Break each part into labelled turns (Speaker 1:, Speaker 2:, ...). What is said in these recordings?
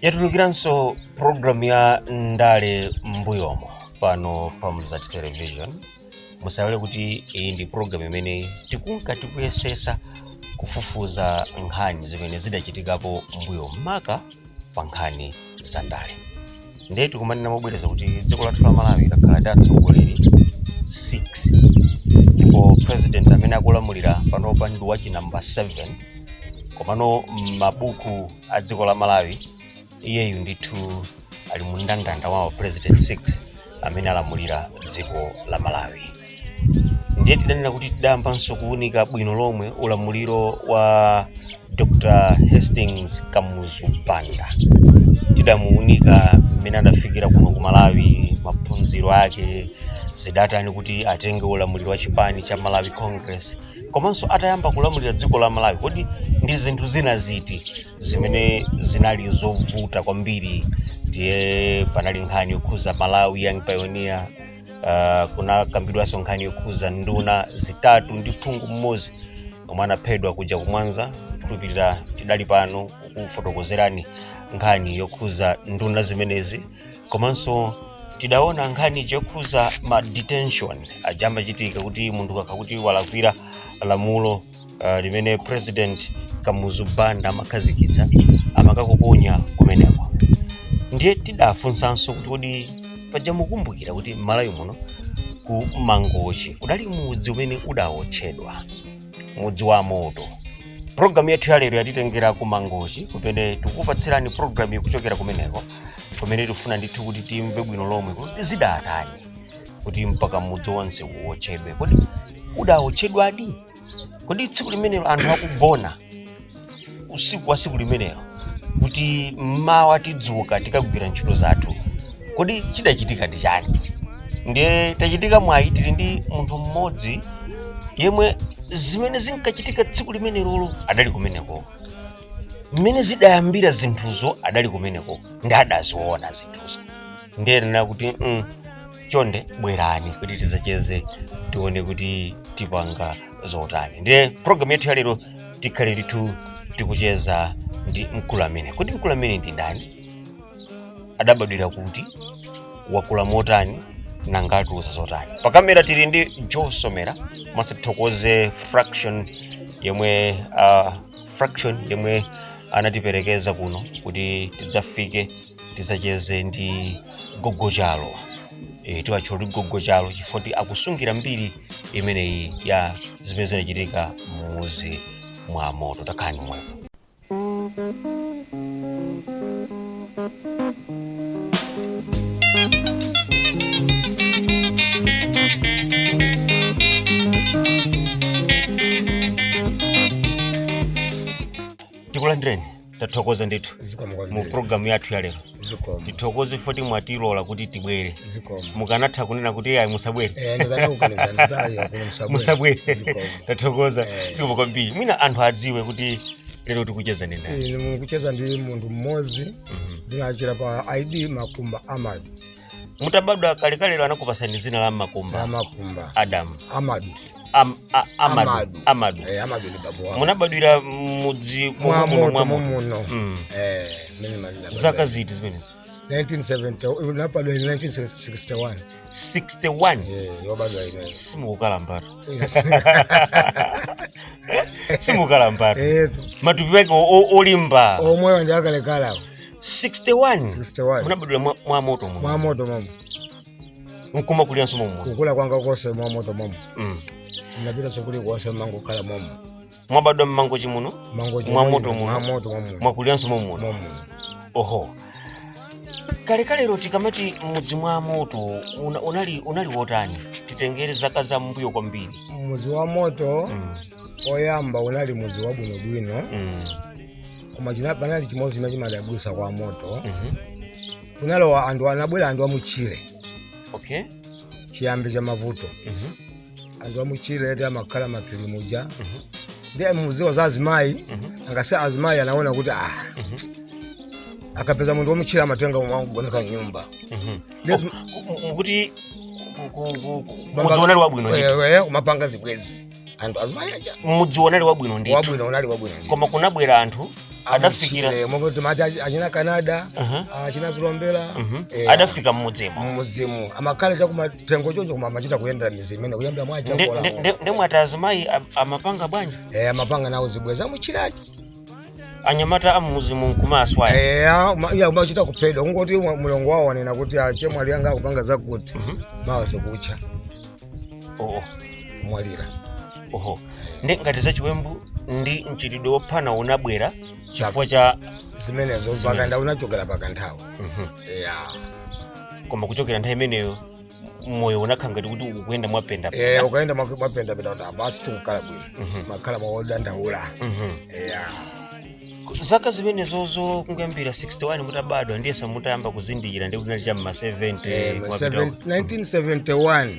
Speaker 1: Yatulukiranso programu ya Ndale Mbuyomo pano pa Mzati Television. Musaiwale kuti iyi ndi programu imene tikunka tikuyesesa kufufuza nkhani zimene zidachitikapo mbuyo, maka pa nkhani za ndale. Ndiye tikumanena mobwereza kuti dziko lathu la Malawi lakhala ndi atsogoleri 6, ndipo president amene akulamulira panopa ndi wachi namba 7. Komano m'mabuku a dziko la Malawi, iyeyu ndithu ali mu mndandanda wa president 6 amene alamulira dziko la Malawi. Ndiye tidanena kuti tidayambanso kuwunika bwino lomwe ulamuliro wa Dr Hastings Kamuzu Banda. Tidamuwunika mmene adafikira kuno ku Malawi, maphunziro ake, zidatani kuti atenge ulamuliro wa chipani cha Malawi Congress, komanso atayamba kulamulira dziko la Malawi, kodi ndi zinthu zina ziti zimene zinali zovuta kwambiri? Ndiye panali nkhani yokhuza Malawi Young Pioneer, kunakambidwanso nkhani yokhuza nduna zitatu ndi phungu mmodzi omwe anaphedwa kuja kumwanza. Kukhulupirira tidali pano kukufotokozerani nkhani yokhuza nduna zimenezi. Komanso tidaona nkhani yokhuza ma detention aja amachitika kuti munthu kakha kuti walakwira lamulo limene President Kamuzu Banda amakhazikitsa, amakakuponya kumeneko. Ndiye tidafunsanso kuti kodi paja mukumbukira kuti m'Malawi muno ku Mangochi kudali mudzi umene udawotchedwa, mudzi wa moto? Programu yathu ya lero yatitengera ku Mangochi, kumene tikukupatsirani programu kuchokera kumeneko, kumene tikufuna ndithu kuti timve bwino lomwe kuti zidatani kuti mpaka mudzi wonse uwotchedwe. Kodi udawotchedwadi? Kodi tsiku limenelo anthu akugona usiku wa tsiku limenelo kuti mmawa tidzuka tikagwira ntchito zathu, kodi chidachitika ndi chani? Ndiye tachitika mwayi, tili ndi munthu mmodzi yemwe zimene zinkachitika tsiku limenelolo adali kumeneko, mmene zidayambira zinthuzo adali kumeneko ndi adaziona zinthuzo. Ndiye nena kuti chonde bwerani kuti tidzacheze, tione kuti tipanga zotani. Ndiye programu yathu ya lero tikhale ndithu tikucheza ndi mkulu amene. Kodi mkulu amene ndi ndani? Adabadwira kuti? Wakula motani? Nanga atiuza zotani? Pakamera tili ndi Joe Somera. Komanso tithokoze Fraction yemwe anatiperekeza kuno kuti tidzafike tidzacheze ndi Gogo Chalo. Tiwatchula kuti Gogo Chalo chifukwa kuti akusungira mbiri imeneyi ya zimene zinachitika m'mudzi mwa moto. Takhalani momwepo. Tikulandireni, tathokoza ndithu
Speaker 2: Zikomo
Speaker 1: mu
Speaker 2: kwambiri.
Speaker 1: programu yathu ya lero.
Speaker 2: Zikomo.
Speaker 1: Tithokoze foti mwatilola kuti tibwere.
Speaker 2: Zikomo.
Speaker 1: Mukanatha kunena kuti ayi, musabwere.
Speaker 2: Eh, ndikanakuganizani kuti ayi, akulu, musabwere.
Speaker 1: Musabwere.
Speaker 2: Zikomo.
Speaker 1: Tathokoza.
Speaker 2: Eh.
Speaker 1: Zikomo kwambiri. Mwina anthu adziwe kuti lero tikucheza ndi ndani?
Speaker 2: Ine mukucheza ndi munthu mmodzi, zinachira pa ID Makumba Amadu.
Speaker 1: Mutabadwa kalekalero anakupasani zina la
Speaker 2: La
Speaker 1: Makumba
Speaker 2: Makumba.
Speaker 1: Adam?
Speaker 2: Amadu.
Speaker 1: Amadu.
Speaker 2: Amadu.
Speaker 1: Amadu.
Speaker 2: Eh, Amadu ndi babo wako.
Speaker 1: Munabadwira mudzi
Speaker 2: mwa
Speaker 1: momwe muno?
Speaker 2: moto.
Speaker 1: Mwa moto.
Speaker 2: Momuno. Eh, mene malina.
Speaker 1: Zaka ziti zimenezi?
Speaker 2: 1970 napadwa in 1961.
Speaker 1: 61?
Speaker 2: Eh, yobadwa ine.
Speaker 1: Simukukalambatu.
Speaker 2: Yes.
Speaker 1: Simukalambatu.
Speaker 2: Eh.
Speaker 1: Matupi ake olimba.
Speaker 2: Omweyo ndi akalekale awo.
Speaker 1: 61?
Speaker 2: 61.
Speaker 1: Munabadwira mwa moto muno?
Speaker 2: Mwa moto momo.
Speaker 1: Nkuma kulianso momuno?
Speaker 2: Kukula kwanga konse mwa moto momo. Tinapita sukuli konse mangokhala momo.
Speaker 1: Mwabadwa mMangochi muno?
Speaker 2: Mangochi.
Speaker 1: Mwa moto muno?
Speaker 2: Mwa moto momo.
Speaker 1: Mwakulianso momuno?
Speaker 2: Momo.
Speaker 1: Oho, kalekalero tikamati mudzi mwa moto unali wotani? Titengere zaka za mbuyo kwambiri.
Speaker 2: Muzi wa moto oyamba unali muzi wabwinobwino, koma panali chimodzi chimene chimadabwisa kwa moto. Kunalowa anthu, anabwera anthu amuchire. Chiyambi cha mavuto, anthu amuchire eti amakhala mafiri muja. Ndi muziwa za azimayi, angase azimayi anaona kuti ah, Akapeza munthu womutchira amatenga umagoneka nyumba.
Speaker 1: Oh, mukuti mudzi unali wabwino ndithu?
Speaker 2: Kumapanga zibwezi anthu azimayi aja.
Speaker 1: Mudzi unali wabwino ndithu?
Speaker 2: Wabwino, unali wabwino ndithu.
Speaker 1: Koma kunabwera anthu adafikira
Speaker 2: Amuchire, momwe timati achina Canada, achina Zilombela,
Speaker 1: Adafika mmudzimo?
Speaker 2: Mmudzimu amakhala chakumatengo choncho, koma amachita kuyendera mizi imene kuyambira mwachakola.
Speaker 1: Ndemwati azimayi amapanga bwanji?
Speaker 2: Amapanga nawo zibwezi amuchirachi.
Speaker 1: Anyamata ammuzimu nkumaswaya?
Speaker 2: Iya, umachita kuphedwa kungoti mulongo wawo wanena kuti achemwali anga akupanga zakuti, mawa sikucha
Speaker 1: Oh,
Speaker 2: kumwalira.
Speaker 1: Oho, ndi ngati zachiwembu ndi mchitidwe wophana unabwera chifukwa cha
Speaker 2: zimenezo pakanda unachokera pakanthawi. Ya.
Speaker 1: Koma kuchokera nthawi imeneyo moyo unakhala ngati kuti ukuyenda mwapenda.
Speaker 2: Ukaenda mwapendapenda kuti abasi tikukhala bwino, makhala mwawodandaula. Ya.
Speaker 1: Zaka zimenezozo kuyambira 61 mutabadwa, ndiyesa mutayamba kuzindikira ndi kuti cha mma 70
Speaker 2: 1971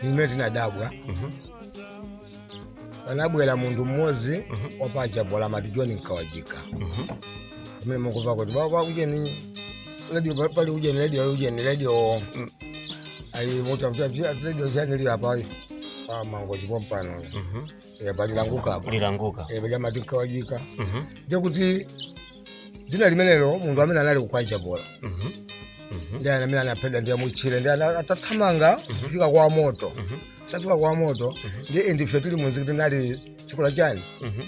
Speaker 2: imene tinadabwa, panabwera munthu mmodzi wapachapola amati John Nkawajika, pamene mukumva kuti pa ujeni radio pali ujeni radio, ujeni radio ayi muta radio chani apa pa Mangochi pompano, palilanguka apo.
Speaker 1: Lilanguka.
Speaker 2: Pachamati Nkawajika, ndikuti dzina limenelo munthu amene anali kukwachapola ndi amene anaphedwa ndi amuchire, ndi atathamanga kufika kwa moto, tafika kwa moto ndi ndife tili muzikiti, nali tsiku la chani,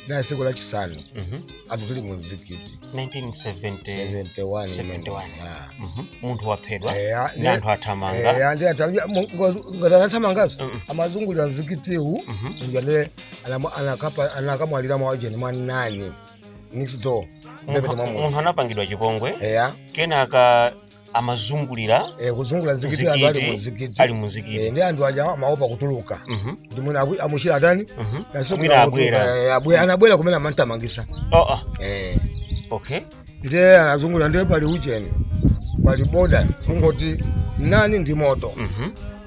Speaker 2: nali tsiku la chisanu, atu tili muzikiti.
Speaker 1: 1970
Speaker 2: 71.
Speaker 1: 71.
Speaker 2: Ah.
Speaker 1: Munthu waphedwa
Speaker 2: Eya,
Speaker 1: ndi anthu athamanga.
Speaker 2: Eya, ndi ngati anathamangazo amazungulira mzikitiwu, munthu ane anakamwalira mwawajeni mwa nani next door ndepete mwa
Speaker 1: Munthu
Speaker 2: muzi.
Speaker 1: anapangidwa chipongwe.
Speaker 2: Eya.
Speaker 1: Kenaka amazungulira
Speaker 2: Kuzungulira mzikiti, anthu ali
Speaker 1: mzikiti,
Speaker 2: muzikiti.
Speaker 1: Ali muzikiti.
Speaker 2: Ndi anthu aja amaopa kutuluka kuti mwina amuchira atani. Nasi
Speaker 1: Mwina abwera.
Speaker 2: Anabwera kumene amantamangisa.
Speaker 1: Oh, oh. Okay.
Speaker 2: Ndiye anazungulira, ndiye pali ucheni, pali boda kungoti nani ndi moto.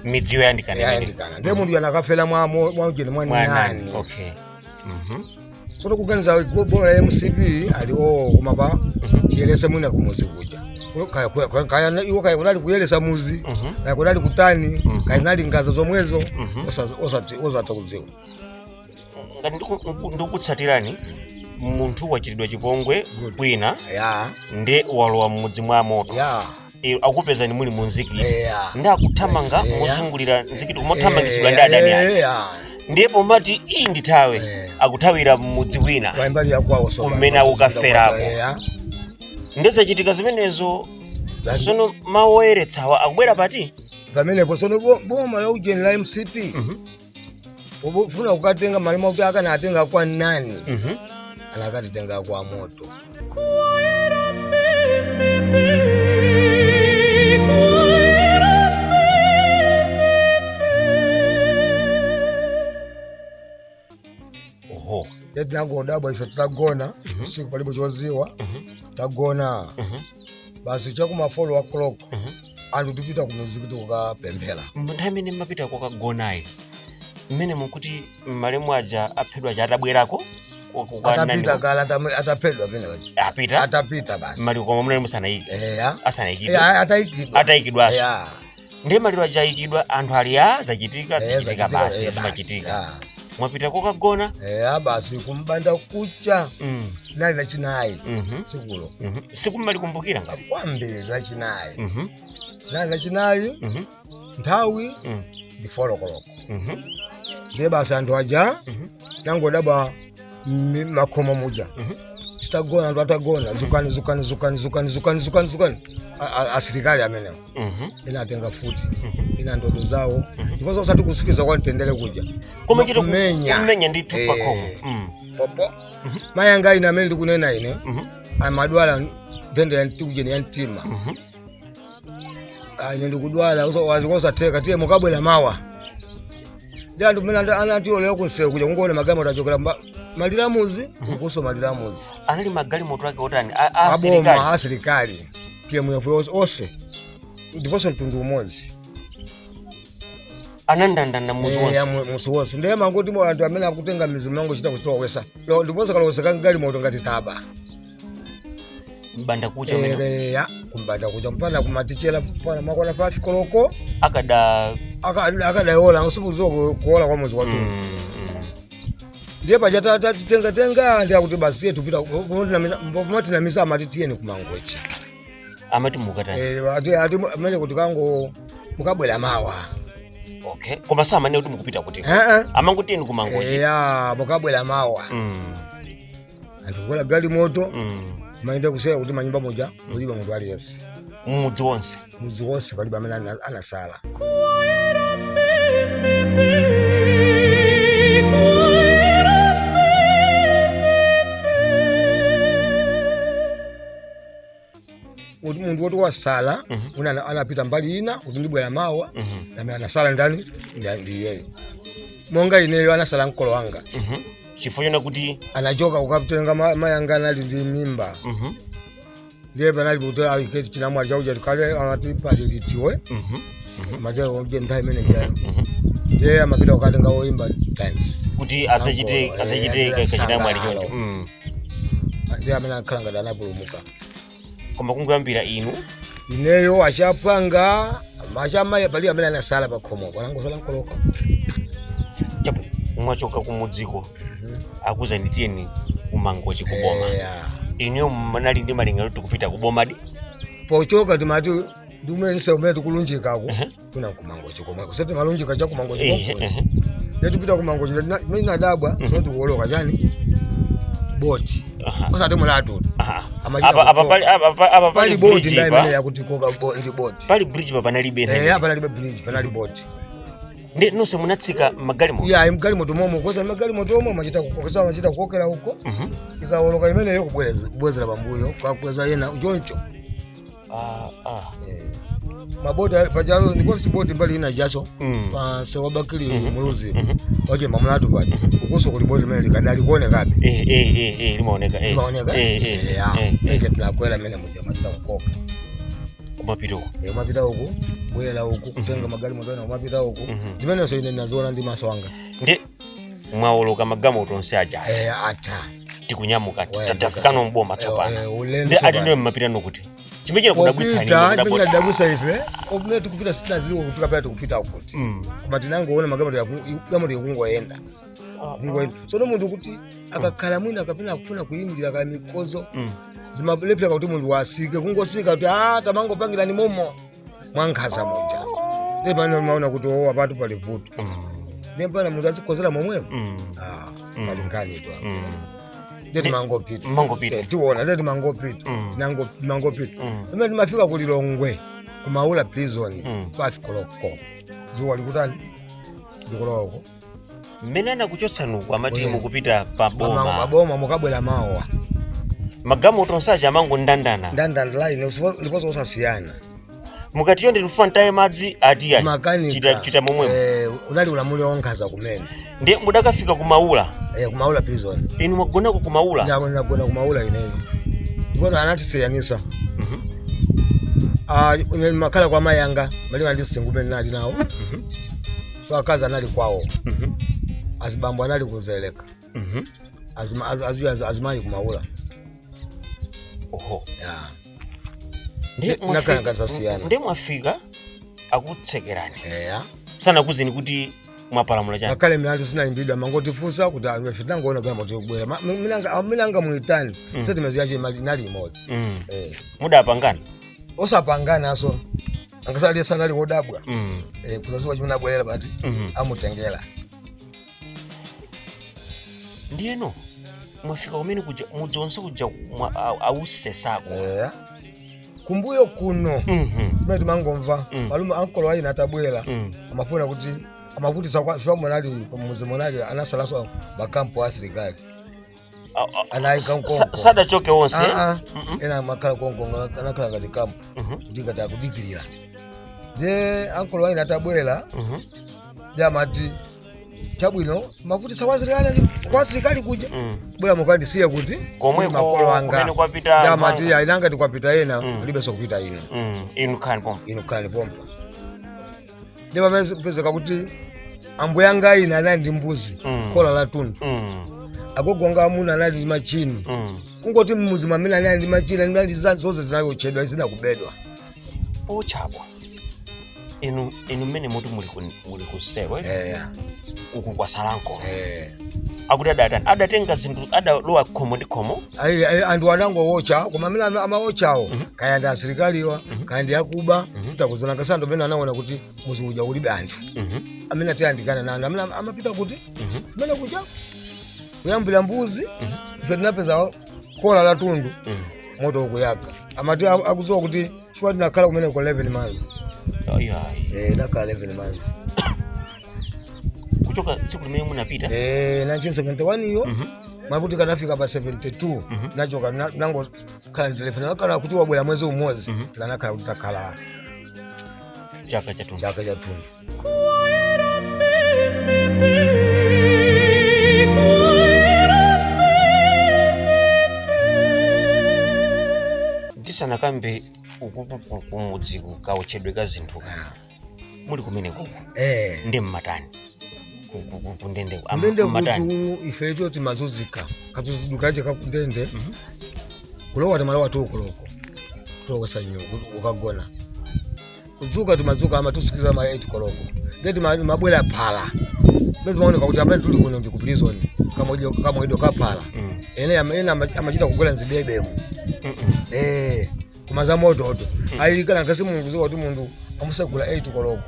Speaker 1: Midzi yoyandikana imene.
Speaker 2: Yayandikana, ndiye munthu anakafera mwa mwa ucheni mwa
Speaker 1: Mwa nani.
Speaker 2: nani.
Speaker 1: Okay.
Speaker 2: Tsono kuganiza boma la MCP ali o koma pa tiyelese mwina kumuzi kuja. Kaya iwo kaya kunali kuyelesa muzi, kaya kunali kutani, kaya zinali ngaza zomwezo, osati kudziwa.
Speaker 1: Ngati ndikutsatirani, munthu wachitidwa chipongwe
Speaker 2: Good.
Speaker 1: kwina
Speaker 2: ya
Speaker 1: ndi walowa mmudzi mwa moto. Akupezani muli mu mzikiti ndi akuthamanga mozungulira mzikiti kumothamangitsidwa ndi adani ake. Ndiye pomati iyi ndithawe, akuthawira mmudzi wina
Speaker 2: Paimbali yakwawo so
Speaker 1: kumene akukaferako. Ndizachitika zimenezo. Sono mawu oyeretsawa akubwera pati?
Speaker 2: Pamenepo sono boma la ujeni la MCP ufuna kukatenga malimo kuti akanatenga kwa nani, anakatitenga kwa moto.
Speaker 3: Quaeram bimbi, quaeram bimbi.
Speaker 1: Oho.
Speaker 2: Tinangodabwa ife titagona usiku, palibe choziwa, tagona basi chakuma 4 o'clock anthu tipita ku muzikiti kukapemphera.
Speaker 1: Nthawi imene mmapita kukagonayi, mmene mukuti malemu aja aphedwa aja atabwerako
Speaker 2: Atapita kale, ataphedwa pene paja.
Speaker 1: Apita.
Speaker 2: Atapita basi.
Speaker 1: Maliro koma munali musanayike?
Speaker 2: Eya.
Speaker 1: Asanayikidwe?
Speaker 2: Eya, atayikidwa.
Speaker 1: Atayikidwanso.
Speaker 2: Eya.
Speaker 1: Ndiye maliro aja ayikidwa, anthu ali a zachitika.
Speaker 2: Eya,
Speaker 1: zachitika.
Speaker 2: zachitika,
Speaker 1: Basi.
Speaker 2: eya,
Speaker 1: Zimachitika.
Speaker 2: basi.
Speaker 1: Mwapita kokagona.
Speaker 2: Eya, basi kumbanda kucha nali lachinayi sikulo.
Speaker 1: Sikummalikumbukira ngati?
Speaker 2: Kwambiri, lachinayi, nali lachinayi, nthawi ndi 4 o'clock. Ndiye basi anthu aja nangodabwa makhomo muja titagona, anthu atagona, zukani, zukani, zukani, zukani, zukani, zukani, zukani, asilikali amenewo ena atenga futi, ena ndodo zawo, ndiponso osati kusukiza kwa mtendere kuja.
Speaker 1: Koma chito
Speaker 2: kumenya.
Speaker 1: Kumenya ndithu pakhomo.
Speaker 2: Popo mayi anga ine amene ndikunena ine amadwala nthenda ya ujeni ya mtima. Ah, ine ndikudwala wazikosatheka, tiye mukabwera mawa. Ndi anthu mmene anatiolera kunsewu kuja kungoona magalimoto achokera maliramuzi ukuso maliramuzi.
Speaker 1: Anali magalimoto ake otani?
Speaker 2: Aboma.
Speaker 1: Asilikali?
Speaker 2: Asilikali TMF onse, ndiponso mtundu umodzi.
Speaker 1: Anandandanda muzi wonse?
Speaker 2: Muzi wonse. Ndiye mangoti mo anthu amene akutenga mizi mangochita kuchitowesa, ndiponso kalowesa kagalimoto ngati taba.
Speaker 1: Mbanda kucha umene
Speaker 2: Eya, kumbanda kucha mpana kumatichera mpana makwana 5 koloko.
Speaker 1: Akada
Speaker 2: Akadayola ngusibuziwa kuola kwa mwezi wathu. Ndiye paja tatitengatenga ndi akuti basi tiye tupita pomatinamisa, amati tiyeni kumangochi.
Speaker 1: Amati mukatani?
Speaker 2: Ati amene kuti kango mukabwera mawa.
Speaker 1: Okay, koma samanene kuti mukupita kuti?
Speaker 2: Eh.
Speaker 1: Amanguti tiyeni kumangochi.
Speaker 2: Eya, mukabwera mawa. Anthu kukwera galimoto, maenda kusera kuti manyumba muja mulibe munthu aliyense.
Speaker 1: Mudzi wonse?
Speaker 2: Mudzi wonse palibe amene anasala.
Speaker 3: Quaeram bim bim, quaeram bim.
Speaker 2: Kuti munthu woti wasala, una anapita mbali ina kuti ndibwera mawa, amene anasala ndani? Ndi iyeyo. Monga ineyo anasala mkolo wanga.
Speaker 1: Chifukwa chona kuti
Speaker 2: Anachoka kukatenga mayanga anali ndi mimba. Ndiye panali kuti ayike chinamwali chakuja kale amati pali litiwe. Mazero ndiye nthawi imene ijayo. Ndiye amapita kukatenga woimba dance.
Speaker 1: Kuti asachite
Speaker 2: Ankolo,
Speaker 1: asachite
Speaker 2: ati
Speaker 1: kachinamwali
Speaker 2: sangalo.
Speaker 1: choncho.
Speaker 2: Ndiye amene akhala ngati anapulumuka.
Speaker 1: Koma kungoyambira inu?
Speaker 2: Ineyo, achapwanga, achamayi, palibe amene anasala pakhomo, panangosala mkoloka.
Speaker 1: Chabwino, mwachoka kumudziko, akuzani tiyeni kumangochi kuboma.
Speaker 2: Eya.
Speaker 1: Inuyo munali ndi malingaliro tikupita kubomadi?
Speaker 2: Pochoka timati ndi umene nse umene tikulunjikako kuna kumangochi komwe kusati malunjika cha kumangochi konko. Ndiye tipita kumangochi, imene inadabwa so tikuwoloka chani, boti. Osati mulatutu. Amachita
Speaker 1: Apa
Speaker 2: kukoka.
Speaker 1: pali apa
Speaker 2: pali
Speaker 1: pali
Speaker 2: boti
Speaker 1: bridge
Speaker 2: ndayi imene
Speaker 1: pa
Speaker 2: yakuti koka ndi boti.
Speaker 1: Pali bridge pa, panalibe
Speaker 2: Eh, panalibe bridge, panali boti.
Speaker 1: Ndi nonse munatsika magalimoto?
Speaker 2: Ya, mgalimoto momwe kosa magalimoto omwe amachita kukoka, amachita kukokera uko. Ikawoloka imeneyo kubwezera pambuyo kakweza yena choncho.
Speaker 1: Ah.
Speaker 2: Eh, maboti pajalo ndiponso chiboti mbali ina jaso pa sewabakili muluzi paje mamulatu paja ukuso kuli boti limene likadali kuonekabe.
Speaker 1: Eh, limaoneka.
Speaker 2: Limaoneka.
Speaker 1: Eh.
Speaker 2: Ya, ije tunakwela mene muja machita kukoka.
Speaker 1: Kumapita uko.
Speaker 2: Eh, umapita uku, bwerera uku, kutenga magalimoto ena umapita uku. Zimenenso ine naziona ndi maso anga.
Speaker 1: Ndi mwawoloka magalimoto onse aja?
Speaker 2: Eh, ata.
Speaker 1: Tikunyamuka.
Speaker 2: Wayambuka.
Speaker 1: Tafikano mboma tsopano.
Speaker 2: Eh, ulendo
Speaker 1: Ndi
Speaker 2: tsopano.
Speaker 1: adiniwe mmapita nokuti chimene chakudabwitsani?
Speaker 2: Popita chimene chadabwitsa ife, kumene tikupita sitinaziwe kuti kapena tikupita kuti. Koma tinangoona magalimoto galimoto ikungoyenda, kungoyenda. Tsono munthu kuti akakhala mwina kapena akufuna kuyimirira kaya mikozo, zimalepera kuti munthu wasike, kungosika kuti a tamangopangirani momo mwankhaza muja. Ndiye pano maona kuti o apatu pali vuto. Ndiye pano munthu azikozera momwemo. Ah, pali nkhani tu apa. Ndiye timangopita.
Speaker 1: Mmangopita.
Speaker 2: Eh, tiona, ndiye timangopita. Timangopita. Pamene timafika ku Lilongwe kumaula prison, 5 koloko, zuwa likutani, likulowa uko.
Speaker 1: Mmene anakuchotsanuku amati mukupita pa boma?
Speaker 2: Paboma, mukabwera mawa.
Speaker 1: Magalimoto onse aja amangondandana?
Speaker 2: Ndandanda line, ndiponso osasiyana.
Speaker 1: Mukatiyo ndikufa ntaye madzi ati
Speaker 2: Makanika.
Speaker 1: chita momwemo.
Speaker 2: Eh, unali ulamuliro wankhanza kumene.
Speaker 1: Ndi mudakafika kumaula?
Speaker 2: Eh, kumaula prison.
Speaker 1: Inu mwagonako kumaula?
Speaker 2: Ndagona kumaula ineyo, ndipo anatisiyanisa. Ah, ine makhala kwa mayanga malima ndi singume nali nawo. So akazi anali kwawo. Azibambo anali kuzeleka. Azimayi kumaula.
Speaker 1: Oho.
Speaker 2: Ya.
Speaker 1: Ndi
Speaker 2: Nakhala ngati zasiyana.
Speaker 1: Ndi mwafika akutsekerani?
Speaker 2: Eya.
Speaker 1: Sanakuzini kuti mwapalamula chani?
Speaker 2: Ngakhale milandu sinayimbidwa, mangotifunsa kuti ife tinangoona galimoto kubwera. Minanga muitani statement yache inali imodzi. Eh.
Speaker 1: Mudapangana?
Speaker 2: Osapanganaso, angasali sanali wodabwa. Eh, kuzaziwa chimene abwerera pati amutengera.
Speaker 1: Ndiyeno mwafika kumene kuja, mudzi wonse kuja ausesako?
Speaker 2: Eya, kumbuyo kuno kumene timangomva malume ankolo aina atabwera, amafuna kuti amavutisa kwa monali pamuzi monali anasalaso makampo a asilikali. Anayika mkonko.
Speaker 1: Sadachoke onse?
Speaker 2: Ah, ah. Ena amakhala konko, anakhala ngati kampo kuti ngati akudikirira. Ndiye ankolo aina atabwera, ndi amati chabwino mavutisa kwa asilikali kuja, bwera mukandisiya kuti
Speaker 1: Komweko
Speaker 2: makolo anga.
Speaker 1: kumene kwapita
Speaker 2: Ndi amati
Speaker 1: manga.
Speaker 2: inanga tikwapita ena, libenso kupita ino.
Speaker 1: Inu khani pompo.
Speaker 2: Inu khani pompo. Ndi pamene pezeka kuti ambuye anga ine anali ndi mbuzi, khola la tundu. Agogo anga amuna anali ndi machini. Kungoti mmuzi mwamene anali ndi machini, anali zonse zinayotchedwa, zinakubedwa.
Speaker 1: Pochapo inu mmene muti muli kusero uku kwasalanko akuti adatani, adatenga zinthu, adalowa khomo ndi khomo?
Speaker 2: Ayi, ayi, anthu anangowocha, koma amene amawochawo kaya ndi asilikaliwa, kaya ndi akuba, sitakuzana kasi. Anthu amene anaona kuti muzi uja ulibe anthu amene atiyandikana na anthu amene amapita kuti kumene kuja kuyambira mbuzi. Ife tinapeza khola la tundu moto ukuyaka. Amati akudziwa kuti chifukwa tinakhala kumene ku 11 months.
Speaker 1: Ayi, ayi.
Speaker 2: Eh, nakhala 11 months.
Speaker 1: Kuchoka tsiku limene munapita?
Speaker 2: Eh, 1971 iyo. Makuti kanafika pa 72 nachoka, nango khala ndi 11, nakhala kuti wabwera mwezi umodzi. Tikanakhala kuti takhala
Speaker 1: chaka chathunthu.
Speaker 2: Chaka chathunthu.
Speaker 3: Quaeram bim bim, quaeram bim.
Speaker 1: Tisanakambe ukuku kumudzi kaotchedwe ka zinthu, muli kumene kuku ndi mmatani kundende?
Speaker 2: Kundende?
Speaker 1: Mmatani?
Speaker 2: Kuti ifecho timazunzika, kazunzidwe kache kakundende. Kulowa timalowa 2 koloko, kulowesa ukagona. Kudzuka timadzuka amatusikiza ma 8 koloko. Ndiye mabwera phala mezi maoneka kuti amene tuli kuno ndi ku prison, kamwedwe kaphala. Ene ena amachita kugwera nzidebemo. Eh, koma za mototo ayi, kana kasi munthu ziwa kuti munthu amusegula 8 koloko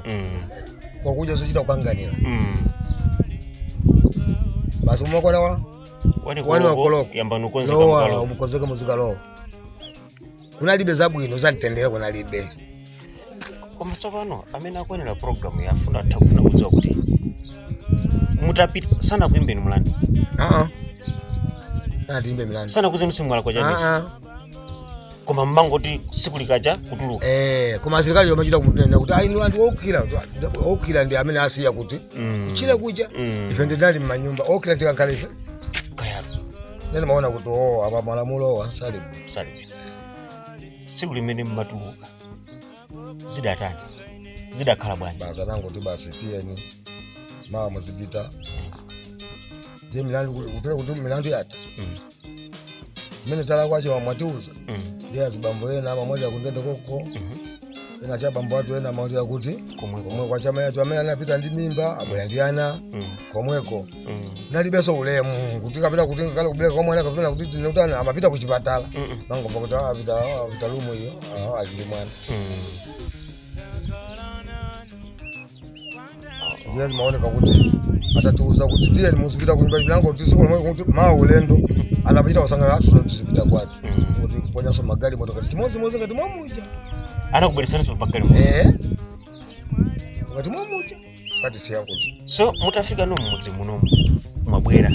Speaker 2: kwakuja sochita kukanganira. Basi, umakona wa
Speaker 1: Wani
Speaker 2: wani
Speaker 1: koloko,
Speaker 2: wakoloko.
Speaker 1: Yambani ukonzeka.
Speaker 2: Lowa.
Speaker 1: Mukalowa.
Speaker 2: Mukonzeka muzikalowa. Kunalibe zabwino, zamtendere kunalibe.
Speaker 1: Koma tsopano amene akuonera program yafuna atha kufuna kudziwa kuti mutapita sanakuimbeni mlandu?
Speaker 2: Aa, anatimbe milandu.
Speaker 1: Sanakuuzeni simwalakwa chanisi?
Speaker 2: Aa.
Speaker 1: Koma mmangoti tsiku likacha kutuluka?
Speaker 2: Eh, koma asilikali yomachita kumutenda kuti ayi, anthu okhira okhira ndi amene asiya kuti kuchile kucha. Ife ndinali mmanyumba okhira, tikankhala ife.
Speaker 1: Kaya.
Speaker 2: Nene maona kuti o apa malamulo sali bwino.
Speaker 1: Salibwino. Tsiku limene mmatuluka zidatani, zidakhala bwanji?
Speaker 2: Basi, anangoti basi, tiyeni mawa muzipita. Ndiye milandu kutera kuti milandu yatha zimene talakwacho wamwatiuza. Ndiye azibambo ena amamwalira kundende koko. Ena cha bambo athu, ena amawalira kuti
Speaker 1: komweko.
Speaker 2: Komweko. Achama yacho amene anapita ndi mimba abwera ndi ana komweko. Nalibenso ulemu kuti kapena kuti ngakale kubereka kwa mwana kapena kuti tinotani amapita kuchipatala. Mangomva kuti apita lumu iyo, ali ndi mwana. Ndiye zimaoneka kuti atatiuza kuti tiyeni muzipita kunyumba chilango kuti siku lomwe kuti mawa ulendo anapita kusangana athu tizipita kwathu. Kuti kuponyanso magali moto kati chimodzimodzi ngati mwamuja.
Speaker 1: Anakubweresanso pagalimoto?
Speaker 2: Eh, ngati mwamuja kati siya kuti.
Speaker 1: So mutafika no mmudzi munomu, mwabwera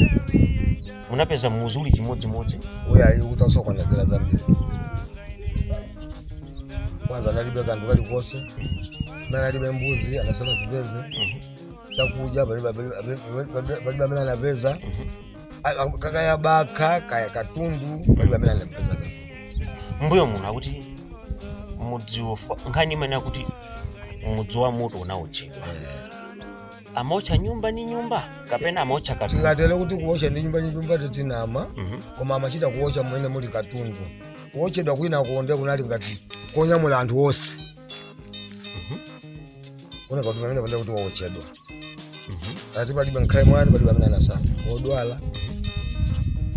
Speaker 1: munapeza muzi uli chimodzimodzi?
Speaker 2: Uyo ayi, kuti asokwana zera zambiri. Kwanza analibe kanthu kalikonse, amene analibe mbuzi anasana zipeze. Chakudya palibe amene anapeza. Kakaya baka kaya katundu, palibe amene anapeza katundu.
Speaker 1: Mbuyo muno akuti mudziwo, nkhani imene akuti mudzi wa moto unawotchedwa, amaotcha nyumba ni nyumba kapena amaotcha katundu?
Speaker 2: Tikatero kuti kuwotcha ndi nyumba nyumba titinama. Koma amachita kuwotcha mmene muli katundu. Kuwotchedwa kwina konde kunali ngati konyamula anthu onse. Kuoneka kuti pamene pande kuti wawotchedwa. Ati palibe nkhale mwana, palibe amene anasala wodwala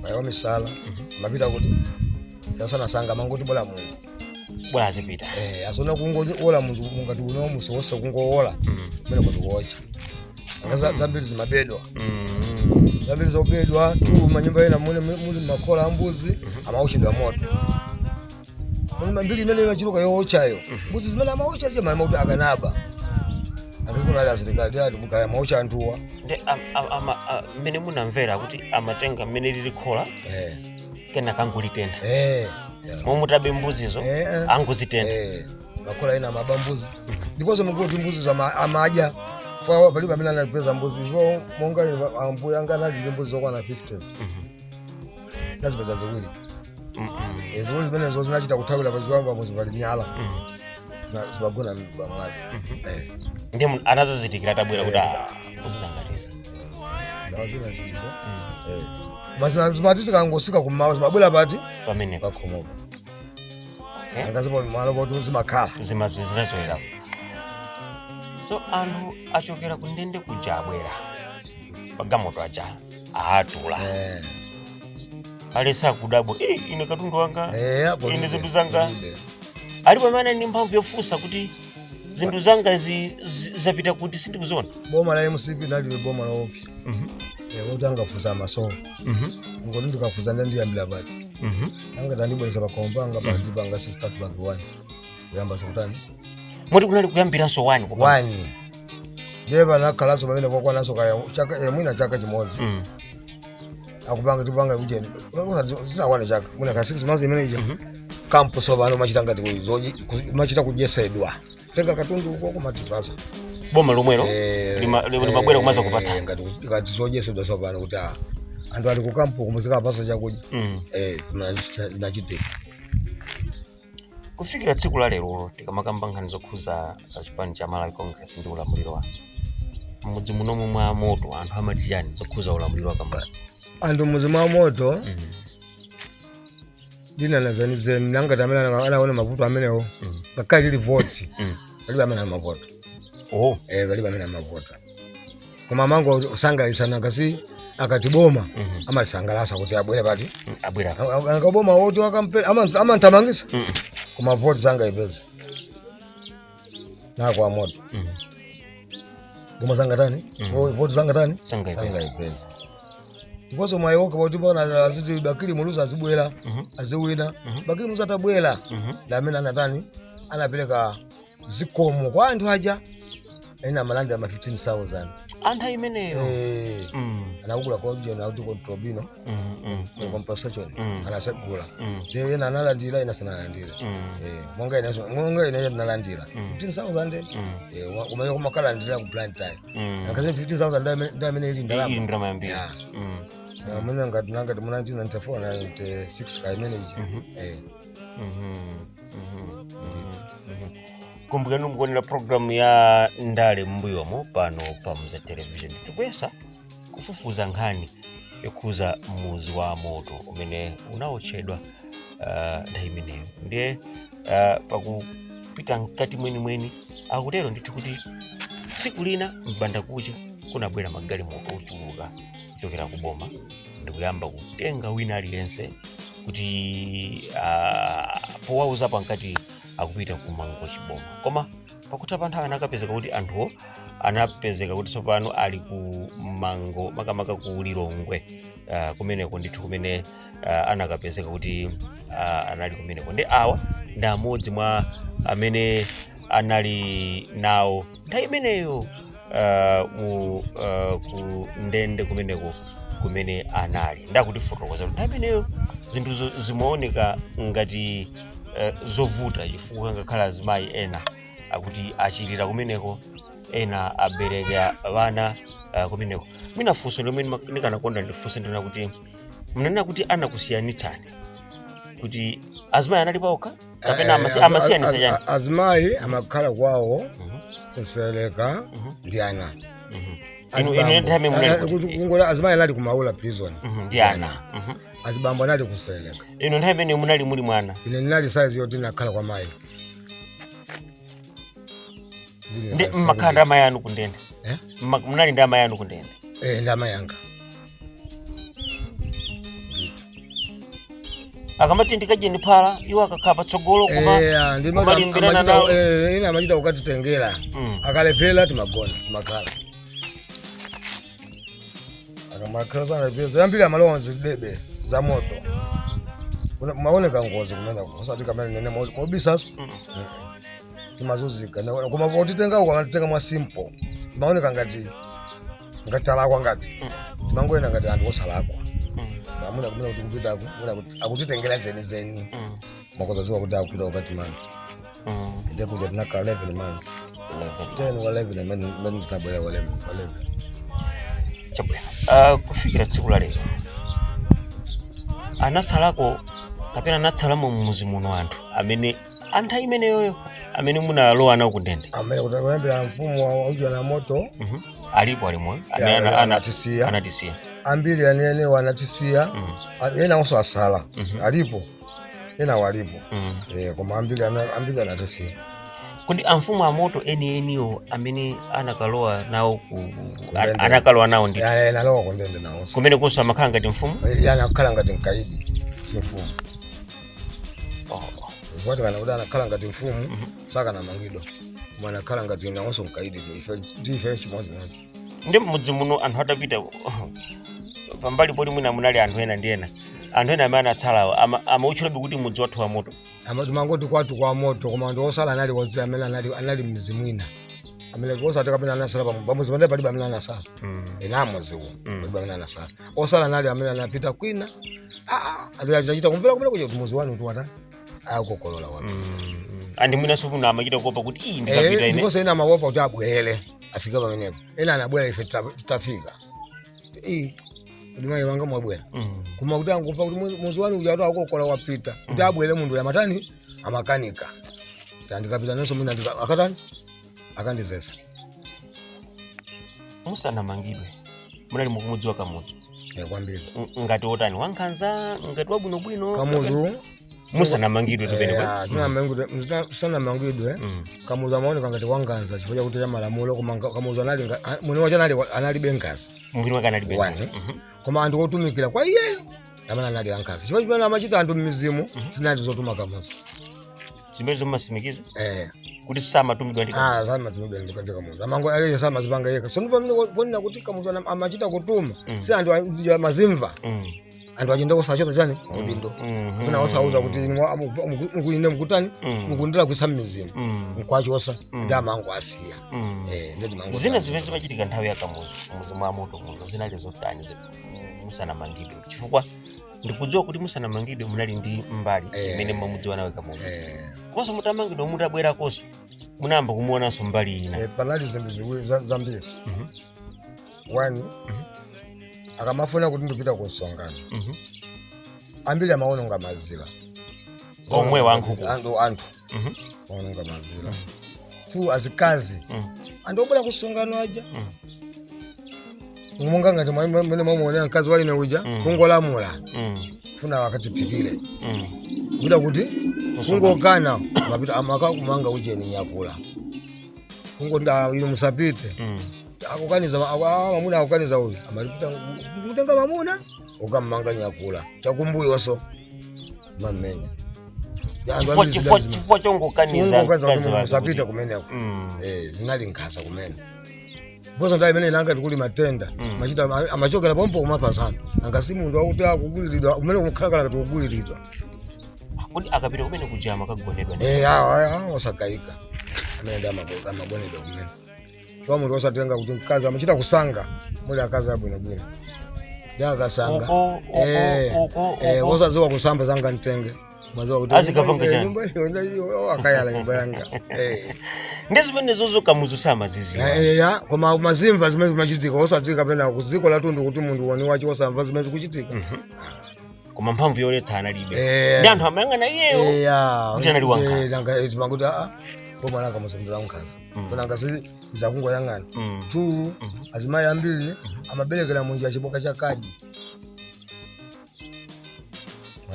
Speaker 2: kaya wamisala. Amapita kuti sasanasanga mangoti bola munthu
Speaker 1: bwera azipita.
Speaker 2: Eh, asona kungowola munthu mungati uno musi wonse kungowola kumene kuti kuwocha anga zambiri zimabedwa. Zambiri zobedwa tu manyumba ena mune muli makhola a mbuzi amawochedwa moto. Muli mbiri imene imachuluka yowochayo mbuzi zimene amawocha zija malama kuti akanaba angazikunali asilikali ati mukaya amawocha anthuwa.
Speaker 1: Ndi mmene munamvera kuti amatenga mmene lili khola kenaka angolitentha?
Speaker 2: Eh, yeah.
Speaker 1: Momutabe mbuzizo?
Speaker 2: Eh.
Speaker 1: Angozitentha?
Speaker 2: Eh, makhola ena amaba mbuzi ndiponso mukuti mbuzi amadya fa palibe amene anapeza mbuzi ivo. Monga ine ambuya anga anali ndi mbuzi zokwana 50. Nazipeza ziwiri. Eh, ziwiri zimenezo zinachita kuthawira pachiwamba muzi pali miyala. Zimagona pamwali. Eh.
Speaker 1: Ndiye anazazindikira atabwera kuti mbuzi zangatiza.
Speaker 2: Ndawa zina zilipo. Eh. Koma zimati tikangosika kummawa zimabwera pati?
Speaker 1: Pamene
Speaker 2: Pakhomopo.
Speaker 1: Okay.
Speaker 2: Angazipo malo poti zimakhala.
Speaker 1: Zinazoyera. So anthu achokera ku ndende kuja, abwera pagalimoto aja, aatula. Alesa akudabwa, "Eh, ine katundu wanga,
Speaker 2: Apo
Speaker 1: ine
Speaker 2: libe,
Speaker 1: zinthu zanga."
Speaker 2: libe.
Speaker 1: Alipo amene ali ndi mphamvu yofunsa kuti zinthu zanga zapita kuti, sindikuziona?
Speaker 2: Boma la MCP nalibe boma loopsa. Kuti angafusa amasowa. Ngoti ndikafusa ndiyambira pati? Anga tandibweresa pakhomo panga pati panga start back one, kuyamba sokutani.
Speaker 1: Moti kunali kuyambiranso one kupanga.
Speaker 2: One. Ndiye panakhalanso pamene kwakwananso kaya chaka, mwina chaka chimodzi. Akupanga tipanga ujeni sinakwana chaka, mwina ka 6 months imene ija. Kampo sopano machita ngati machita kudyetsedwa, tenga katundu uko kumatipasa.
Speaker 1: Boma lomwelo limabwera kumaza kupatsana.
Speaker 2: Ngati zodyetsedwa sopano kuti anthu ali kukampo kumuzikapasa chakudya. Zinachitika.
Speaker 1: Kufikira tsiku la lerolo, tikamakamba nkhani zokhuza chipani cha Malawi Congress ndi ulamuliro wake mudzi munomu mwa Moto, anthu amati chani zokhuza ulamuliro wa Kamuzu?
Speaker 2: Anthu mudzi mwa Moto ndinanazanizeni nangati amene anaona mavuto amenewo, ngakhale lili voti, palibe amene amavota. Palibe amene amavota, koma amango usangalisana kasi akati boma amalisangalasa kuti abwere pati.
Speaker 1: Abwera.
Speaker 2: Akaboma woti wakampe amanthamangisa, koma voti sangaipeze nako amoto. Boma sangatani, voti sangatani.
Speaker 1: Sangaipeze.
Speaker 2: Sangaipeze. Ndiponso mwayiwoka poti pona aziti Bakili Muluzi azibwera, aziwina. Bakili Muluzi atabwera, ndi amene anatani, anapereka zikomo kwa anthu aja ena amalandira ma 15,000.
Speaker 1: Anthu imeneyo.
Speaker 2: Anakugula kwa kuti controbino compensation. Anasegula. Ndiye ena analandira, ena sanalandira. Monga ineso, monga ineyo ndinalandira 15,000. Kumene kumakalandira ku Blantyre. Akasi 15,000 ndi amene ili ndalama.
Speaker 1: Ili ndalama yambiri.
Speaker 2: Yeah. Amene ngati mu 1994, 96 ka imene ija.
Speaker 1: Kumbukani mukuonera programu ya Ndale M'mbuyomo pano pa Mza Television. Tikuyesa kufufuza nkhani yokhuza muzi wa Moto umene unawotchedwa nthawi imeneyo. Ndiye pakupita mkati mwenimweni, akutero ndithu kuti tsiku lina mbandakucha kunabwera magalimoto ochuluka kuchokera ku boma ndikuyamba kutenga wina aliyense kuti powauza pankati akupita ku Mangochi boma, koma pakutha pa nthawi anakapezeka kuti anthuwo anapezeka kuti tsopano ali ku Mango, makamaka ku Lilongwe, kumeneko ndithu kumene anakapezeka kuti anali kumeneko. Ndi awa ndi amodzi mwa amene anali nawo nthawi imeneyo mu ku ndende kumeneko kumene anali. Ndakutifotokoza kuti nthawi imeneyo zinthuzo zimaoneka ngati zovuta, chifukwa ngakhale azimayi ena akuti achirira kumeneko, ena abereka vana kumeneko. Mwina funso lomwe ndikanakonda ndifunse ndina kuti mnanena kuti anakusiyanitsani kuti azimayi anali paokha kapena amasiyanisa chani?
Speaker 2: Azimayi amakhala kwawo kuseleka ndi ana.
Speaker 1: Inu nthawi imene munali kuti?
Speaker 2: Kungoti azimayi anali kumaula prison.
Speaker 1: Ndi ana.
Speaker 2: Azibambo anali kuseleka.
Speaker 1: Inu nthawi imene munali muli mwana?
Speaker 2: Ine ndinali size yoti nakhala kwa mayi. Ndili
Speaker 1: Ndi mmakhala ndi amayi anu kundende?
Speaker 2: Eh?
Speaker 1: Munali ndi amayi anu kundende?
Speaker 2: Eh, ndi amayi anga ndithu.
Speaker 1: Akamati ndikadye ndi phala, iwo akakhala patsogolo kuma
Speaker 2: Eh, ndi
Speaker 1: kumalimbirana
Speaker 2: amachita-
Speaker 1: nawo.
Speaker 2: Ina amachita kukatitengera. Akalephera timagona, timakhala akamakhala sanalephera yambiri amalowa zidebe za moto. Maoneka ngozi kumeneko, usati kamene nene mobisaso timazunzika. Koma potitenga uko amatitenga mwa simple, timaoneka ngati talakwa, ngati timangoyenda ngati anthu osalakwa. Amuna kumene kuti kupitako muna kuti akutitengera zenizeni, makozaziwa kuti akupita wakati manga. Inde kuja tinaka 11 months.
Speaker 1: 11.
Speaker 2: 10 wa 11 mene tinabwera wa 11 wa 11.
Speaker 1: Chabwino. Kufikira tsiku la lero anasalako kapena anatsalamo mmuzi muno anthu amene anthu imeneyoyo amene munalowa nawo kundende?
Speaker 2: Amene kuti kuyambira mfumu wa uja na Moto.
Speaker 1: Alipo ali moyo amene
Speaker 2: Anatisiya.
Speaker 1: Anatisiya.
Speaker 2: Ambiri anene wanatisiya. Ena onso asala alipo, ena walipo. Koma ambiri ambiri anatisiya.
Speaker 1: Kodi amfumu amoto enieniwo amene anakalowa nawo ku
Speaker 2: Kundende.
Speaker 1: Anakalowa nawo ndi
Speaker 2: Analowa kundende nawonso.
Speaker 1: Kumene kunso amakhala ngati mfumu?
Speaker 2: Anakhala ngati mkaidi, si mfumu.
Speaker 1: Oh.
Speaker 2: Kwati kana kuti anakhala ngati mfumu sakanamangidwa, koma anakhala ngati nawonso mkaidi, ife ndife chimodzimodzi.
Speaker 1: Ndi mmudzi muno anthu atapita pambali poti mwina munali anthu ena ndi ena, anthu ena amene anatsalawo amautchulabe kuti mudzi wathu wa moto?
Speaker 2: Timangoti kwathu kwa moto, koma anthu osala anali waziti amene anali mmizi mwina amene osati kapena anasala pamudzi pamene palibe amene anasala. Ena amudziwo palibe amene anasala. Osala anali amene anapita kwina. Achita kumvera kumene kuja kuti muzi wanu tuwata akukolola wapi.
Speaker 1: Andi mwinanso kuno amachita kuopa kuti iyi ndikapita ine.
Speaker 2: Ndiponso ena amaopa kuti abwerere afike pamenepo. Ena anabwera ife titafika, ii kuti mayi wanga mwabwera. Koma kuti angopa kuti muzi wanu uja akukokola wapita, kuti abwere munthu yamatani amakanika. Ndikapita nenso mwina akatani akandizesa.
Speaker 1: Musanamangidwe munali mukumudziwa Kamuzu?
Speaker 2: Kwambiri.
Speaker 1: Ngati wotani? Wankhanza, ngati wabwinobwino?
Speaker 2: Kamuzu
Speaker 1: Musanamangidwe tupene.
Speaker 2: Sanamangidwe Kamuzu amaoneka ngati wanganza chifukwa chakuti cha malamulo, koma Kamuzu anali mwini wache analibe ngazi.
Speaker 1: Mwini wake analibe
Speaker 2: Wani.
Speaker 1: ngazi.
Speaker 2: Koma anthu otumikira kwa iyeyo amene anali angazi, chifukwa chimene amachita anthu m'mizimu zinali zotuma Kamuzu.
Speaker 1: Zimene zomasimikiza
Speaker 2: Eh.
Speaker 1: kuti samatumidwa ndi Kamuzu.
Speaker 2: Ah, samatumidwa ndi Kamuzu, amango aliye samazipanga yekha. So ndipo pamene ponena kuti Kamuzu amachita kutuma, si anthu amazimva. Anthu achenda kusachota chani maudindo. Kuna osauza kuti ine mukutani mukundira kuisa m'mizimu nkwachosa ndi amango asiya. Ndeti mango
Speaker 1: Zina zimene zimachitika nthawi ya Kamuzu muzi mwa moto muno zinali zotani musanamangidwe? Chifukwa ndikudziwa kuti musanamangidwe munali ndi mbali imene mmamudziwa nawe Kamuzu, komanso mutamangidwa mutabwerakonso munayamba kumuonanso mbali ina.
Speaker 2: Panali zinthu ziwiri zambiri. One, akamafuna kuti ndipita ku msonkhano, ambiri amaononga mazira.
Speaker 1: Omwe wankhuku.
Speaker 2: Anthu amaononga mazira. Two, azikazi, anthu obwera ku msonkhano aja, monga ngati mwene mwamuonera mkazi wa ine uja, kungolamula funa wakatiphikire, kuita kuti kungokana mapita amaka kumanga ujeni nyakula, kungoti, "Ah, inu musapite." Akukaniza mamuna, akukaniza uyu, amalipita kutenga mamuna ukammanga nyakula chakumbuyonso mamenya.
Speaker 1: Chifukwa chongokaniza
Speaker 2: Chongokaniza
Speaker 1: mkazi
Speaker 2: kuti
Speaker 1: wake
Speaker 2: musapite kumeneko. Zinali nkhanza kumene. Mposa nthawi imene inanga tikuli matenda machita amachokera pompo kumapasana, angasi munthu wakuti akuguliridwa kumene kumukhalakala kati kuguliridwa.
Speaker 1: Kuti akapita kumene kuja amakagonedwa
Speaker 2: Awa osakayika amene ndi amagonedwa kumene, chifukwa munthu osatenga kuti mkazi amachita kusanga muli akazi abwinobwino ndi akasanga.
Speaker 1: Uko uko uko uko.
Speaker 2: Osadziwa kusamba zanga mtenge maziwa kuti
Speaker 1: Azikapanga chani?
Speaker 2: Nyumba iyo iyo akayala nyumba yanga.
Speaker 1: Ndi zimene zozo Kamuzu samaziziwa.
Speaker 2: Ya, koma mazimva zimene zimachitika, osatika pena kuziko latundu kuti munthu wani wacho osamva zimene zikuchitika.
Speaker 1: Koma mphamvu yoletsa analibe. Ndi anthu amayang'ana iyeyo kuti anali wankhanza.
Speaker 2: Timakuti aa pomwe akamusendera nkhanza, kona ngasi zakungoyang'ana. Two, azimayi ambiri amaberekera munjira chiboka cha kadi.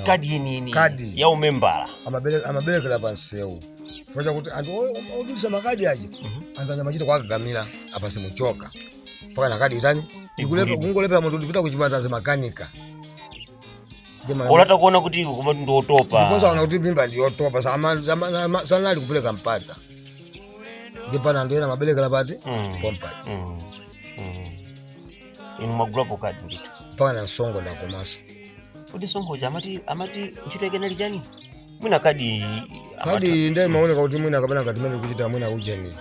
Speaker 1: Kadi yeniyeni?
Speaker 2: Kadi.
Speaker 1: Ya umembala?
Speaker 2: Amaberekera pa msewu chifukwa chakuti anthu odulisa makadi aja, anthu amachita kwakagamira apa simuchoka mpaka na kadi itani.
Speaker 1: Igulidwe.
Speaker 2: Kungolepera munthu ndipita kuchipatala zimakanika.
Speaker 1: Olata kuona kuti koma ndi otopa.
Speaker 2: Ndiponso aona kuti mimba ndiyotopa, sanali kupereka mpata, ndipana anthu ena amaberekera pati pompati.
Speaker 1: Inu mwagulapo kadi ndithu?
Speaker 2: Mpaka na msongo ndakomanso.
Speaker 1: Kuti msonkhoja amati ntchito yake inali chani? Mwina kadi
Speaker 2: Kadi ndiye imaoneka kuti mwina kapena ngati mene kuchita mwina ujeni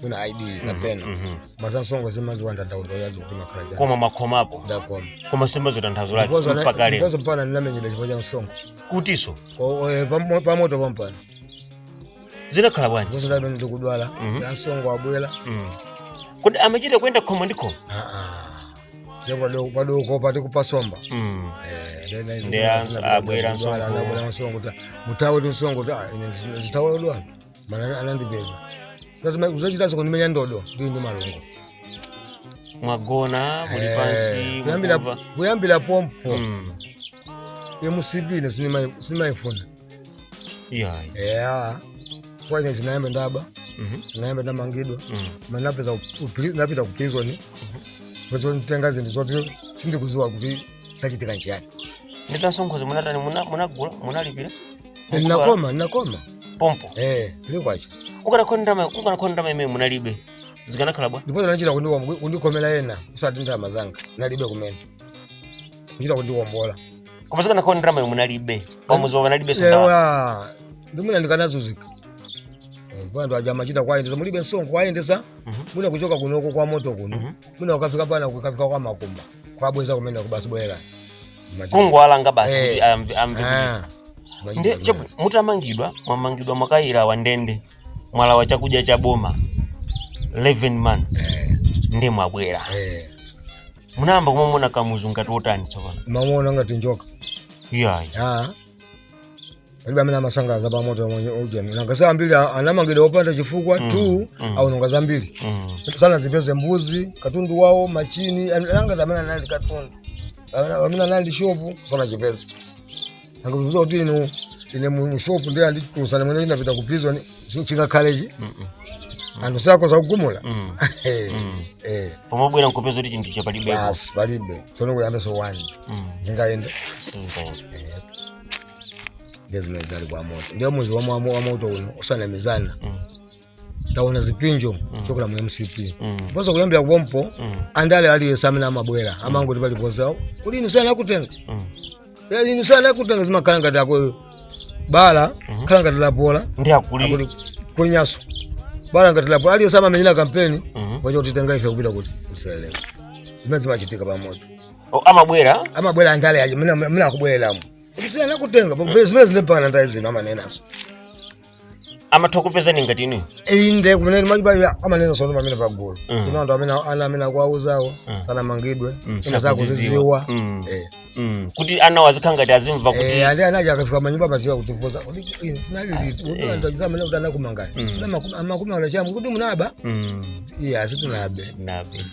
Speaker 2: mwina ID kapena masa msongo zimaziwa ndandauzo yazo kuti makhala chani.
Speaker 1: Koma makhomapo?
Speaker 2: Ndakoma.
Speaker 1: Koma simbazo tanthauzo lake mpaka lero?
Speaker 2: Ndiponso mpana ndinamenyedwa chifukwa cha msongo.
Speaker 1: Kutiso?
Speaker 2: Pamoto pampano.
Speaker 1: Zinakhala bwanji?
Speaker 2: Ndiponso ndamene ndikudwala ya msongo abwera.
Speaker 1: Kodi amachita kuyenda khomo ndi khomo?
Speaker 2: Ndipo padoko pati kupasomba.
Speaker 1: Ndi abwera msongo.
Speaker 2: Abwera msongo kuti mutawe ti msongo kuti, "Ah, ine nditawe kudwala." Mana anandipeza kuzachitanso kundimenya ndodo ndi malungo.
Speaker 1: Mwagona muli pansi
Speaker 2: Kuyambira
Speaker 1: mukumva.
Speaker 2: Kuyambira pompo MCP ine sinimayifuna.
Speaker 1: Iyayi.
Speaker 2: Yeah. Kwa ine sinayambe ndaba, sinayambe ndamangidwa. Manapeza napita ku prison. Prison tenga zinthu zoti sindikuziwa kuti zachitika nchiyani.
Speaker 1: Ndi munatani, munagula, munalipira?
Speaker 2: Ndinakoma, ndinakoma.
Speaker 1: Pompo?
Speaker 2: Eh, tili kwacha.
Speaker 1: Ukanakhala ndalama imene munalibe, zikanakhala bwa?
Speaker 2: Ndipo anachita kundikomera ena usati ndalama zanga nalibe kumene. Kuchita kundiwombola.
Speaker 1: Koma zikanakhala ndalama imene munalibe, pamuzi pa munalibe ndalama?
Speaker 2: Ewa, ndimuna ndikanazuzika. Anthu aja amachita kwayendesa mulibe msonkho kwayendesa. Mwina kuchoka kunoko kwa moto kuno, mwina ukafika pana, kukafika kwa Makumba, kwabweza kumene kubasi bwera.
Speaker 1: Kungowalanga basi kuti
Speaker 2: Eh.
Speaker 1: amve kuti
Speaker 2: Ah,
Speaker 1: ndi
Speaker 2: zimachita.
Speaker 1: Mutamangidwa, mwamangidwa, mwakayira wa ndende, mwalawa chakudya cha boma 11 months, ndi mwabwera, munayamba kumamona Kamuzu ngati otani tsopano?
Speaker 2: Mamuona ngati njoka.
Speaker 1: Iyayi.
Speaker 2: Ah. Palibe amene amasangaza pamoto ujeni. Nanga ambiri anamangidwa opanda chifukwa tu, aononga zambiri. Sana zipeze mbuzi, katundu wawo, machini, nanga amene anali katundu. Amene anali shopu sana chipeze. Angakuzuza kuti inu ine mu shopu ndiye anditulusana mwene ndinapita ku prison chingakhalechi. Anthu sako zakugumula. Eh.
Speaker 1: Pomabwera nkupeza kuti chinthu chapalibepo.
Speaker 2: Basi palibe. Tsono kuyambe so wani. Zingaenda.
Speaker 1: Sizingaenda.
Speaker 2: Ndiye zimene zali kwa moto. Ndiye muzi wa moto uno usanamizana. Taona zipinjo chokera mu MCP. Ndiponso kuyambira kupompo andale aliyense amene amabwera amangoti paliponse kuti inu sana kutenga. Inu sana kutenga, zimakhala ngati ako bala khala ngati lapola.
Speaker 1: Ndi akuli.
Speaker 2: Akuti kunyaso bala ngati lapola, aliyense amamenyera kampeni wacha kutitenga ife kupita kuti kuseleka zimene zimachitika pamoto.
Speaker 1: Oh, amabwera.
Speaker 2: Amabwera andale aja mene akubwereramo kuti sina kutenga zimene zinepakana ndale zino amanenaso.
Speaker 1: Amatha kupezani ngati inu?
Speaker 2: Inde, kumene machiba amanena sono pamene pagulu. Tino anthu amene ana amene akuwauzawo sanamangidwe, ena
Speaker 1: sakuziziwa.
Speaker 2: sakuziziwa. Eh.
Speaker 1: Kuti ana azikhala ngati azimva kuti
Speaker 2: Eh, andi anaja akafika manyumba amatiwa kutipoza kuti inu tinali liti kuti anthu achizamene kuti anakumangani amakumangana chamu kuti munaba. Iye asitinabe.
Speaker 1: Sitinabe.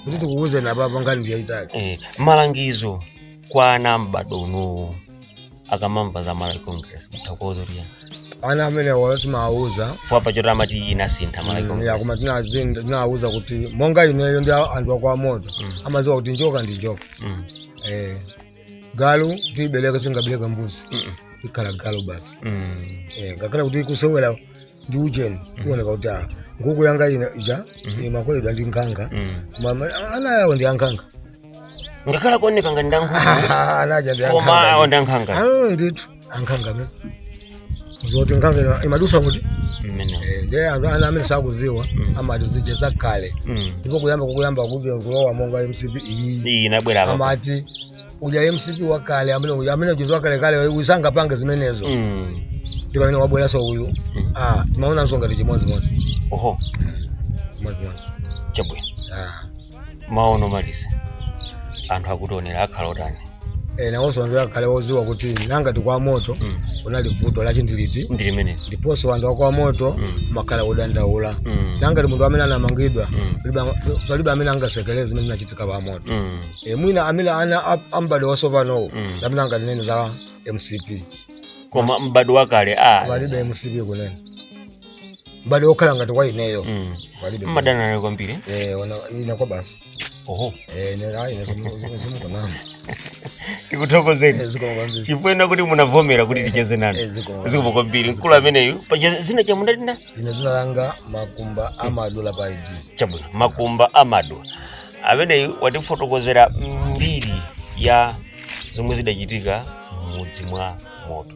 Speaker 2: Kuti tikuuze napapo ngani ndiyaitali.
Speaker 1: Eh, malangizo kwa ana m'bado unowu akamamva za Malawi Congress, mutha kuwauza kuti yani?
Speaker 2: Ana amene wala timawauza
Speaker 1: Fuwa pachoti amati inasintha Malawi
Speaker 2: ya
Speaker 1: Congress.
Speaker 2: Koma tinawauza kuti monga ineyo ndi anthu akwamoto amaziwa kuti njoka ndi njoka. Eh, galu tiibeleka singabeleka mbuzi, ikhala galu basi. Eh, ngakhale kuti kusewera ndi ujeni kuoneka kuti ah, nkhuku yanga ina ija imakoledwa ndi nkhanga. Koma ana yawo ndi ankhanga.
Speaker 1: Ngakhale kuoneka ngati ndankhuku,
Speaker 2: anaja ndi
Speaker 1: koma
Speaker 2: ankhanga.
Speaker 1: awo ndi ankhanga.
Speaker 2: Ah, ndithu ankhanga amene zoti nkhanga imadusa kuti
Speaker 1: mmene.
Speaker 2: Eh, ndiye anthu ana amene sakuziwa amati zija zakale. Ndipo kuyamba kukuyamba kuti kulowa monga MCP iyi
Speaker 1: Iyi inabwera apa.
Speaker 2: Amati uja MCP wakale amene uja amene uja wakale kale usangapange zimenezo. Ndi pamene wabweranso uyu, ah, timaonanso ngati chimodzimodzi.
Speaker 1: Oho.
Speaker 2: Chimodzimodzi.
Speaker 1: Chabwino.
Speaker 2: Ah.
Speaker 1: Maono malisa anthu akutionera akhala otani?
Speaker 2: Eh, nawonso anthu akhale woziwa kuti nangati kwa moto kunali vuto lachindiliti.
Speaker 1: Ndi limene.
Speaker 2: Ndiponso anthu akwa moto makhala odandaula. Nangati munthu amene anamangidwa, palibe amene angasekereze zimene zinachitika pa moto. E, mwina amene ana ambado wasopanowo amene anganene za MCP.
Speaker 1: Koma m'bado wakale a
Speaker 2: Palibe MCP kunene mbado wokhala ngati kwa ineyo. Palibe.
Speaker 1: Mmadana nayo kwambiri?
Speaker 2: Eh, ona ine kwa basi.
Speaker 1: Oho.
Speaker 2: Eh, ine ayi ine simukonama.
Speaker 1: Tikuthokozeni.
Speaker 2: Eh, zikomo kwambiri.
Speaker 1: Chifukwa kuti munavomera kuti ticheze nanu.
Speaker 2: Eh, zikomo kwambiri.
Speaker 1: Zikomo kwambiri. Mkulu ameneyu paja zina chamundalina.
Speaker 2: Ine zina langa Makumba Amadula pa ID.
Speaker 1: Chabwino, Makumba Amadu ameneyu watifotokozera mbiri ya zomwe zidachitika m'mudzi mwa Moto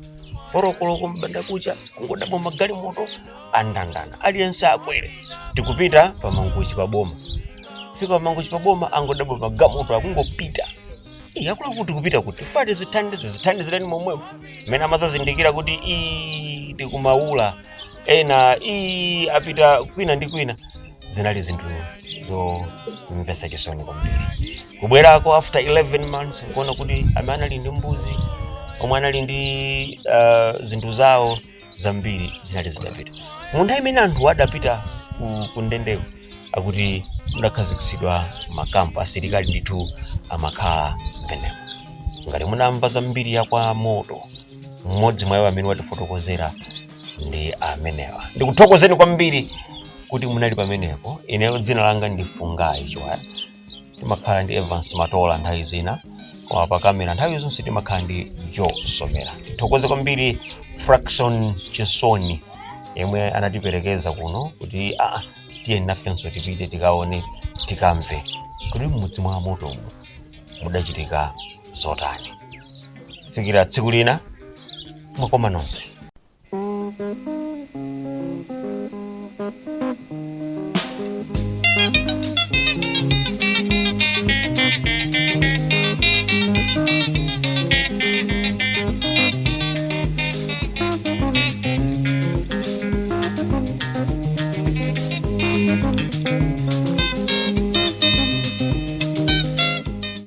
Speaker 1: 4 koloko m'bandakucha, kungodabwa magalimoto andandana, aliyense akwere, tikupita pa Mangochi pa boma. Fika pa Mangochi pa boma, angodabwa magalimoto akungopita. Iye akula kuti kupita kuti fati zithandize zithandizirani momwemo mmene amazazindikira kuti ii tikumaula ena ii apita kwina ndi kwina. Zinali zinthu zomvetsa chisoni kwambiri kubwerako after 11 months nkuona kuti amene anali ndi mbuzi, omwe anali ndi zinthu zawo zambiri zinali zitapita. Mu nthawi imene anthu adapita ku ndendeko. Akuti mudakhazikitsidwa makampu asilikali ndithu amakhala mmenemo. Ngati munamva zambiri ya kwa Moto, mmodzi mwa iwo amene watifotokozera ndi amenewa. Ndikuthokozeni kwambiri kuti munali pamenepo. Ineyo dzina langa ndi Fungayi Chiwaya. Timakhala ndi Evans Matola nthawi zina, koma pa kamera nthawi zonse timakhala ndi Joe Somera. Tithokoze kwambiri Fraction Chisoni yemwe anatiperekeza kuno kuti tiye nafenso tipite tikaone, tikamve kuti mmudzi mwa Motomu mudachitika zotani. Kufikira tsiku lina, mwakoma nonse.